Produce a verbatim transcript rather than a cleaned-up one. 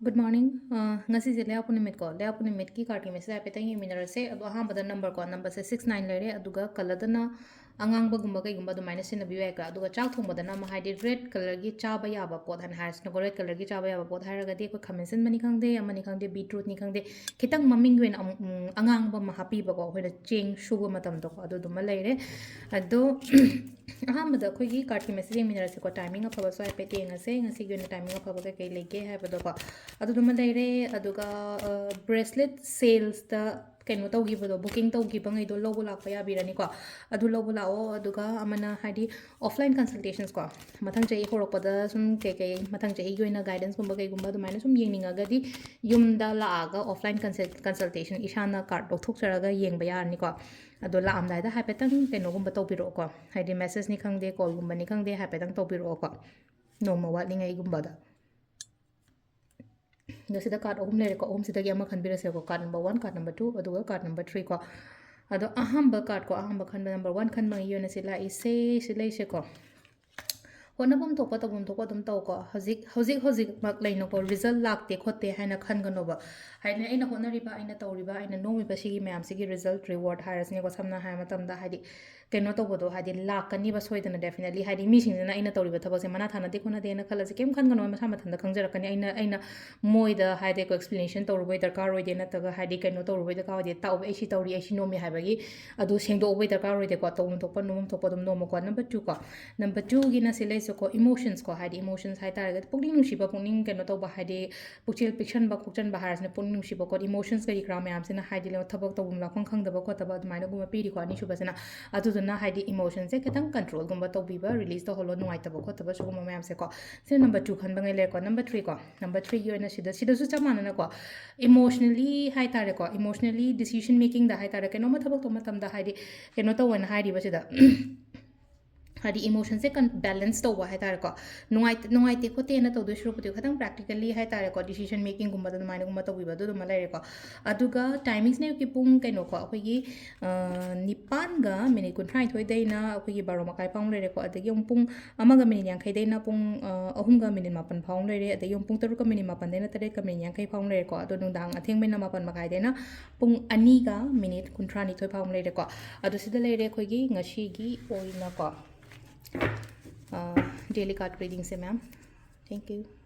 Good morning. ꯑ, ꯉꯁꯤꯁꯦ ꯂꯩꯕꯥꯛꯄꯣꯛꯄ ꯅꯨꯃꯤꯠꯀꯣ, ꯂꯩꯕꯥꯛꯄꯣꯛꯄ ꯅꯨꯃꯤꯠꯀꯤ card ꯀꯤ message ꯍꯥꯏꯐꯦꯠꯇꯪ ꯌꯦꯡꯃꯤꯟꯅꯔꯁꯦ꯫ ꯑꯗꯣ ꯑꯍꯥꯟꯕꯗ number ꯀꯣ, number ꯁꯦ six nine ꯂꯩꯔꯦ, ꯑꯗꯨꯒ colour ꯗꯅ ꯑꯉꯥꯡꯕꯒꯨꯝꯕ ꯀꯩꯒꯨꯝꯕ ꯑꯗꯨꯃꯥꯏꯅ ꯁꯤꯖꯤꯟꯅꯕꯤꯌꯨ ꯌꯥꯏꯀꯣ꯫ ꯑꯗꯨꯒ ꯆꯥꯛ ꯊꯣꯡꯕꯗꯅ ꯑꯃ, ꯍꯥꯏꯗꯤ red colour ꯒꯤ ꯆꯥꯕ ꯌꯥꯕ ꯄꯣꯠ ꯍꯥꯏꯅ ꯍꯥꯏꯔꯁꯤꯅꯀꯣ, red colour ꯒꯤ ꯆꯥꯕ ꯌꯥꯕ ꯄꯣꯠ ꯍꯥꯏꯔꯒꯗꯤ ꯑꯩꯈꯣꯏ ꯈꯥꯃꯦꯟ ꯑꯁꯤꯟꯕꯅꯤ ꯈꯪꯗꯦ, ꯑꯃꯅꯤ ꯈꯪꯗꯦ, beetroot ꯅꯤ ꯈꯪꯗꯦ, ꯈꯤꯇꯪ ꯃꯃꯤꯡꯒꯤ ꯑꯣꯏꯅ ꯑꯃꯨꯛ, ꯎꯝ, ꯑꯉꯥꯡꯕ ꯑꯃ ꯍꯥꯞꯄꯤꯕꯀꯣ, ꯑꯩꯈꯣꯏꯅ ꯆꯦꯡ ꯁꯨꯕ ꯃꯇꯝꯗꯀꯣ, ꯑꯗꯨꯗꯨꯃ ꯂꯩꯔꯦ꯫ ꯑꯗꯣ ꯑꯍꯥꯟꯕꯗ ꯑꯩꯈꯣꯏꯒꯤ card ꯀꯤ message ꯌꯦꯡꯃꯤꯟꯅꯔꯁꯤꯀꯣ, timing ꯑꯐꯕꯁꯨ ꯍꯥꯏꯐꯦꯠ ꯌꯦꯡꯉꯁꯦ, ꯉꯁꯤꯒꯤ ꯑꯣꯏꯅ timing ꯑꯐꯕ ꯀꯩꯀꯩ ꯂꯩꯒꯦ ꯍꯥꯏꯕꯗꯣꯀꯣ꯫ ꯑꯗꯨꯗꯨꯃ ꯂꯩꯔꯦ꯫ ꯑꯗꯨꯒ, ꯑ, bracelet sales ꯇ ꯀꯩꯅꯣ ꯇꯧꯈꯤꯕꯗꯣ, booking ꯇꯧꯈꯤꯕꯉꯩꯗꯣ ꯂꯧꯕ ꯂꯥꯛꯄ ꯌꯥꯕꯤꯔꯅꯤꯀꯣ꯫ ꯑꯗꯨ ꯂꯧꯕ ꯂꯥꯛꯑꯣ꯫ ꯑꯗꯨꯒ ꯑꯃꯅ ꯍꯥꯏꯗꯤ offline consultations ꯀꯣ, ꯃꯊꯪ ꯆꯍꯤ ꯍꯧꯔꯛꯄꯗ ꯁꯨꯝ ꯀꯩꯀꯩ ꯃꯊꯪ ꯆꯍꯤꯒꯤ ꯑꯣꯏꯅ guidance ꯀꯨꯝꯕ ꯀꯩꯒꯨꯝꯕ ꯑꯗꯨꯃꯥꯏꯅ ꯁꯨꯝ ꯌꯦꯡꯅꯤꯡꯉꯒꯗꯤ ꯌꯨꯝꯗ ꯂꯥꯛꯑꯒ offline consult-, consultation ꯏꯁꯥꯅ card ꯂꯧꯊꯣꯛꯆꯔꯒ ꯌꯦꯡꯕ ꯌꯥꯔꯅꯤꯀꯣ꯫ ꯑꯗꯣ ꯂꯥꯛꯑꯝꯗꯥꯏꯗ ꯍꯥꯏꯐꯦꯠꯇꯪ ꯀꯩꯅꯣꯒꯨꯝꯕ ꯇꯧꯕꯤꯔꯛꯑꯣꯀꯣ, ꯍꯥꯏꯗꯤ message ꯅꯤ ꯈꯪꯗꯦ, call ꯒꯨꯝꯕꯅꯤ ꯈꯪꯗꯦ, ꯍꯥꯏꯐꯦꯠꯇꯪ ꯇꯧꯕꯤꯔꯛꯑꯣꯀꯣ, ꯅꯣꯡꯃ ꯋꯥꯠꯂꯤꯉꯩꯒꯨꯝꯕꯗ꯫ ꯑꯗꯣ ꯁꯤꯗ card ꯑꯍꯨꯝ ꯂꯩꯔꯦꯀꯣ, ꯑꯍꯨꯝꯁꯤꯗꯒꯤ ꯑꯃ ꯈꯟꯕꯤꯔꯁꯦꯕꯀꯣ, card number one, card number two, ꯑꯗꯨꯒ card number three ꯀꯣ꯫ ꯑꯗꯣ ꯑꯍꯥꯟꯕ card ꯀꯣ, ꯑꯍꯥꯟꯕ ꯈꯟꯕ number one ꯈꯟꯕꯉꯩꯒꯤ ꯑꯣꯏꯅ ꯁꯤ ꯂꯥꯛꯏꯁꯦ, ꯁꯤ ꯂꯩꯁꯦꯀꯣ꯫ ꯍꯣꯠꯅꯐꯝ ꯊꯣꯛꯄ, ꯇꯧꯐꯝ ꯊꯣꯛꯄ ꯑꯗꯨꯝ ꯇꯧꯀꯣ꯫ ꯍꯧꯖꯤꯛ, ꯍꯧꯖꯤꯛ, ꯍꯧꯖꯤꯛꯃꯛ ꯂꯩꯅꯀꯣ, result ꯂꯥꯛꯇꯦ ꯈꯣꯠꯇꯦ ꯍꯥꯏꯅ ꯈꯟꯒꯅꯣꯕ꯫ ꯍꯥꯏꯗꯤ ꯑꯩꯅ ꯍꯣꯠꯅꯔꯤꯕ, ꯑꯩꯅ ꯇꯧꯔꯤꯕ, ꯑꯩꯅ ꯅꯣꯝꯃꯤꯕ ꯁꯤꯒꯤ ꯃꯌꯥꯝꯁꯤꯒꯤ result, reward ꯍꯥꯏꯔꯁꯤꯅꯦꯀꯣ, ꯁꯝꯅ ꯍꯥꯏꯔ ꯃꯇꯝꯗ, ꯍꯥꯏꯗꯤ ꯀꯩꯅꯣ ꯇꯧꯕꯗꯣ, ꯍꯥꯏꯗꯤ ꯂꯥꯛꯀꯅꯤꯕ ꯁꯣꯏꯗꯅ, definitely꯫ ꯍꯥꯏꯗꯤ ꯃꯤꯁꯤꯡꯁꯤꯅ ꯑꯩꯅ ꯇꯧꯔꯤꯕ ꯊꯕꯛꯁꯦ ꯃꯅꯥ ꯊꯥꯅꯗꯦ ꯈꯣꯠꯅꯗꯦꯅ ꯈꯜꯂꯁꯤ, ꯀꯩꯝ ꯈꯟꯒꯅꯣ, ꯃꯁꯥ ꯃꯊꯟꯇ ꯈꯪꯖꯔꯛꯀꯅꯤ꯫ ꯑꯩꯅ, ꯑꯩꯅ ꯃꯣꯏꯗ ꯍꯥꯏꯗꯤꯀꯣ, explanation ꯇꯧꯔꯨꯕꯩ ꯗꯔꯀꯥꯔ ꯑꯣꯏꯗꯦ, ꯅꯠꯇ꯭ꯔꯒ ꯍꯥꯏꯗꯤ ꯀꯩꯅꯣ ꯇꯧꯔꯨꯕꯩ ꯗꯔꯀꯥꯔ ꯑꯣꯏꯗꯦ, "ꯇꯥꯛꯎꯕ, ꯑꯩ ꯁꯤ ꯇꯧꯔꯤ, ꯑꯩ ꯁꯤ ꯅꯣꯝꯃꯤ" ꯍꯥꯏꯕꯒꯤ ꯑꯗꯨ ꯁꯦꯡꯗꯣꯛꯎꯕꯩ ꯗꯔꯀꯥꯔ ꯑꯣꯏꯗꯦꯀꯣ꯫ ꯇꯧꯐꯝ ꯊꯣꯛꯄ, ꯅꯣꯝꯐꯝ ꯊꯣꯛꯄ ꯑꯗꯨꯝ ꯅꯣꯝꯃꯣꯀꯣ꯫ Number two ꯀꯣ, number two ꯒꯤꯅ ꯁꯤ ꯂꯩꯁꯦꯀꯣ, emotions ꯀꯣ, ꯍꯥꯏꯗꯤ emotions ꯍꯥꯏ ꯇꯥꯔꯒꯗꯤ ꯄꯨꯛꯅꯤꯡ ꯅꯨꯡꯁꯤꯕ, ꯄꯨꯛꯅꯤꯡ ꯀꯩꯅꯣ ꯇꯧꯕ, ꯍꯥꯏꯗꯤ ꯄꯨꯛꯆꯦꯜ ꯄꯤꯛꯁꯟꯕ ꯈꯣꯛꯆꯟꯕ ꯍꯥꯏꯔꯁꯤꯅ, ꯄꯨꯛꯅꯤꯡ ꯅꯨꯡꯁꯤꯕꯀꯣ, emotions ꯀꯔꯤ ꯀꯔꯥ ꯃꯌꯥꯝꯁꯤꯅ, ꯍꯥꯏꯗꯤ ꯊꯕꯛ ꯇꯧꯐꯝ ꯂꯥꯛꯐꯝ ꯈꯪꯗꯕ ꯈꯣꯠꯇꯕ ꯑꯗꯨꯃꯥꯏꯅꯒꯨꯝꯕ ꯄꯤꯔꯤꯀꯣ, ꯑꯅꯤꯁꯨꯕꯁꯤꯅ꯫ ꯑꯗꯨꯗꯨꯅ ꯍꯥꯏꯗꯤ emotion ꯁꯦ ꯈꯤꯇꯪ control ꯒꯨꯝꯕ ꯇꯧꯕꯤꯕ, release ꯇꯧꯍꯜꯂꯣ, ꯅꯨꯡꯉꯥꯏꯇꯕ ꯈꯣꯠꯇꯕ ꯁꯤꯒꯨꯝꯕ ꯃꯌꯥꯝꯁꯦꯀꯣ꯫ ꯁꯤꯅ number two ꯈꯟꯕꯉꯩ ꯂꯩꯔꯦꯀꯣ꯫ Number three ꯀꯣ, number three ꯒꯤ ꯑꯣꯏꯅ ꯁꯤꯗ, ꯁꯤꯗꯁꯨ ꯆꯞ ꯃꯥꯟꯅꯅꯀꯣ, emotionally ꯍꯥꯏ ꯇꯥꯔꯦꯀꯣ, emotionally decision making ꯗ ꯍꯥꯏ ꯇꯥꯔꯦ, ꯀꯩꯅꯣꯝꯃ ꯊꯕꯛ ꯇꯧꯕ ꯃꯇꯝꯗ ꯍꯥꯏꯗꯤ ꯀꯩꯅꯣ ꯇꯧꯋꯦꯅ ꯍꯥꯏꯔꯤꯕ ꯁꯤꯗ, ꯍꯥꯏꯗꯤ ꯏꯃꯣꯁꯟꯁꯦ ꯀꯟ ꯕꯦꯂꯦꯟꯁ ꯇꯧꯕ ꯍꯥꯏ ꯇꯥꯔꯦꯀꯣ꯫ ꯅꯨꯡꯉꯥꯏꯇ ꯅꯨꯡꯉꯥꯏꯇꯦ ꯈꯣꯠꯇꯦꯅ ꯇꯧꯗꯣꯏ ꯁꯔꯨꯛꯄꯨꯗꯤ ꯈꯤꯇꯪ ꯄ꯭ꯔꯦꯛꯇꯤꯀꯦꯜꯂꯤ ꯍꯥꯏ ꯇꯥꯔꯦꯀꯣ, ꯗꯤꯁꯤꯖꯟ ꯃꯦꯀꯤꯡꯒꯨꯝꯕꯗ ꯑꯗꯨꯃꯥꯏꯅꯒꯨꯝꯕ ꯇꯧꯕꯤꯕ ꯑꯗꯨꯗꯨꯃ ꯂꯩꯔꯦꯀꯣ꯫ ꯑꯗꯨꯒ ꯇꯥꯏꯃꯤꯡꯁꯤꯅ ꯑꯌꯨꯛꯀꯤ ꯄꯨꯡ ꯀꯩꯅꯣꯀꯣ, ꯑꯩꯈꯣꯏꯒꯤ ꯅꯤꯄꯥꯟꯒ ꯃꯤꯅꯤꯠ ꯀꯨꯟꯊ꯭ꯔꯥꯅꯤꯊꯣꯏꯗꯩꯅ ꯑꯩꯈꯣꯏꯒꯤ ꯕꯥꯔꯣ ꯃꯈꯥꯏ ꯐꯥꯎ ꯂꯩꯔꯦꯀꯣ꯫ ꯑꯗꯒꯤ ꯑꯃꯨꯛ ꯄꯨꯡ ꯑꯃꯒ ꯃꯤꯅꯤꯠ ꯌꯥꯡꯈꯩꯗꯩꯅ ꯄꯨꯡ ꯑꯍꯨꯝꯒ ꯃꯤꯅꯤꯠ ꯃꯥꯄꯟ ꯐꯥꯎ ꯂꯩꯔꯦ꯫ ꯑꯗꯒꯤ ꯑꯃꯨꯛ ꯄꯨꯡ ꯇꯔꯨꯛꯀ ꯃꯤꯅꯤꯠ ꯃꯥꯄꯟꯗꯩꯅ ꯇꯔꯦꯠꯀ ꯃꯤꯅꯤꯠ ꯌꯥꯡꯈꯩ ꯐꯥꯎ ꯂꯩꯔꯦꯀꯣ꯫ ꯑꯗꯣ ꯅꯨꯡꯗꯥꯡ ꯑꯊꯦꯡꯕꯩꯅ ꯃꯥꯄꯟ ꯃꯈꯥꯏꯗꯩꯅ ꯄꯨꯡ ꯑꯅꯤꯒ ꯃꯤꯅꯤꯠ ꯀꯨꯟꯊ꯭ꯔꯥꯅꯤꯊꯣꯏ ꯐꯥꯎ ꯂꯩꯔꯦꯀꯣ꯫ ꯑꯗꯣ ꯁꯤꯗ ꯂꯩꯔꯦ ꯑꯩꯈꯣꯏꯒꯤ ꯉꯁꯤꯒꯤ ꯑꯣꯏꯅꯀꯣ daily card readingꯁꯦ ꯃꯌꯥꯝ꯫ Thank you.